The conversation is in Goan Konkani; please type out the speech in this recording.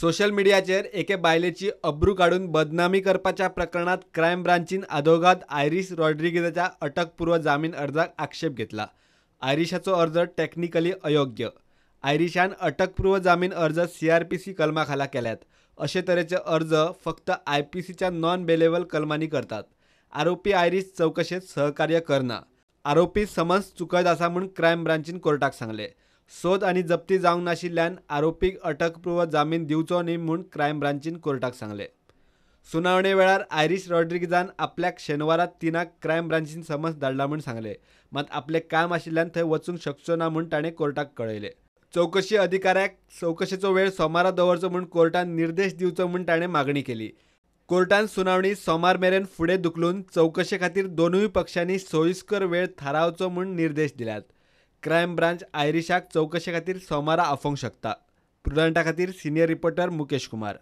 सोशल मिडियाचेर एके बायलेची अब्रू काडून बदनामी करपाच्या प्रकरणात क्रायम ब्रांचीन आदोगाद आयरीश रॉड्रिगीजाच्या अटकपूर्व जामीन अर्जाक आक्षेप घेतला. आयरिशाचो अर्ज टॅक्निकली अयोग्य. आयरिशान अटकपूर्व जामीन अर्ज CRPC कलमा खाला केल्यात. अशे तरेचे अर्ज फक्त IPCच्या नॉन बेलेबल कलमांनी करतात. आरोपी आयरीश चवकशेत सहकार्य करना. आरोपी समन्स चुकयत आसा म्हूण क्रायम ब्रांचीन कोर्टाक सांगलें. सोद आनी जप्ती जावंक नाशिल्ल्यान आरोपीक अटकपूर्व जामीन दिवचो न्ही म्हूण क्रायम ब्रांचीन कोर्टाक सांगलें. सुनावणे वेळार आयरीश रॉड्रिगीजान आपल्याक शेनवारा 3 क्रायम ब्रांचीन समन्स धाडला म्हूण सांगलें. मात आपलें काम आशिल्ल्यान थंय वचूंक शकचो ना म्हूण ताणें कोर्टाक कळयलें. चवकशी अधिकाऱ्याक चवकशेचो वेळ सोमारा दवरचो म्हूण कोर्टान निर्देश दिवचो म्हूण ताणें मागणी केली. कोर्टान सुनावणी सोमार मेरेन फुडें धुकलून चवकशे खातीर दोनूय पक्षांनी सोयिस्कर वेळ थारावचो म्हूण निर्देश दिल्यात. क्रायम ब्रांच आयरिशाक चवकशे खातीर सोमारा आफोवंक शकता. प्रुडंटा खातीर सिनियर रिपोर्टर मुकेश कुमार.